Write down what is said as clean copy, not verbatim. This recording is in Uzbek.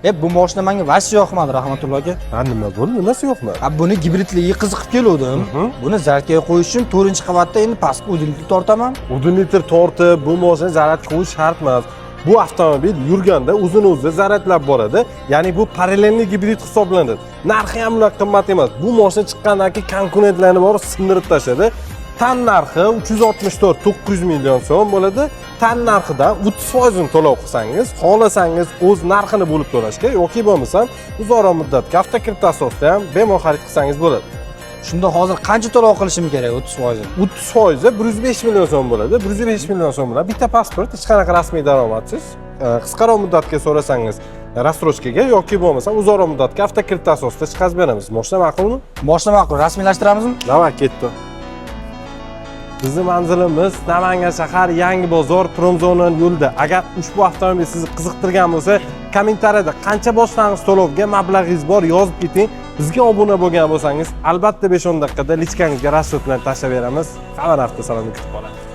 Bu moshina menga вообще yoqmadi, Rahmatullo aka. Ha, nima bo'ldi? Nimasi yo'qmi? Ha, buni gibridligiga qiziqib keluvdim. Buni zaryadkaga qo'yish uchun 4-qavatda endi pastga удлинитель tortaman. Удлинитель tortib, bu moshinani zaryadga qo'yish shart emas. Bu avtomobil yurganda o'zini o'zi zaryadlab boradi. Ya'ni bu параллельный gibrid hisoblanadi. Narxi ham unaqa qimmat emas. Bu moshina chiqqandan keyin konkurentlarni borib sindirib tashladi. Tan narxi 364 900 million so'm bo'ladi. Tan narxidan 30% to'lov qilsangiz, xohlasangiz o'z narxini bo'lib to'lashga yoki bo'lmasam uzoqroq muddatga avtokredit asosida ham bemalol xarid qilsangiz bo'ladi. Shunda hozir qancha to'lov qilishim kerak 30%? 30% 105 million so'm bo'ladi. 105 million so'm bilan bitta pasport, hech qanaqa rasmiy daromadsiz. Qisqaroq muddatga so'rasangiz рассрочка ga yoki bo'lmasam uzoqroq muddatga avtokredit asosida chiqazib beramiz. Moshina ma'qulmi? Moshina ma'qul. Rasmiylashtiramizmi? Давай, ketdi. Bizni manzilimiz Namangan shahar, Yangi bozor, Promzona yo'lida. Agar ushbu avtomobil sizni qiziqtirgan bo'lsa, kommentariyada qancha boshlang'ich to'lovga mablag'ingiz bor, yozib keting. Bizga obuna bo'lgan bo'lsangiz, albatta 5-10 daqiqada личка ngizga расчет bilan tashlab beramiz. Hamma avtosalonni kutib qoladi.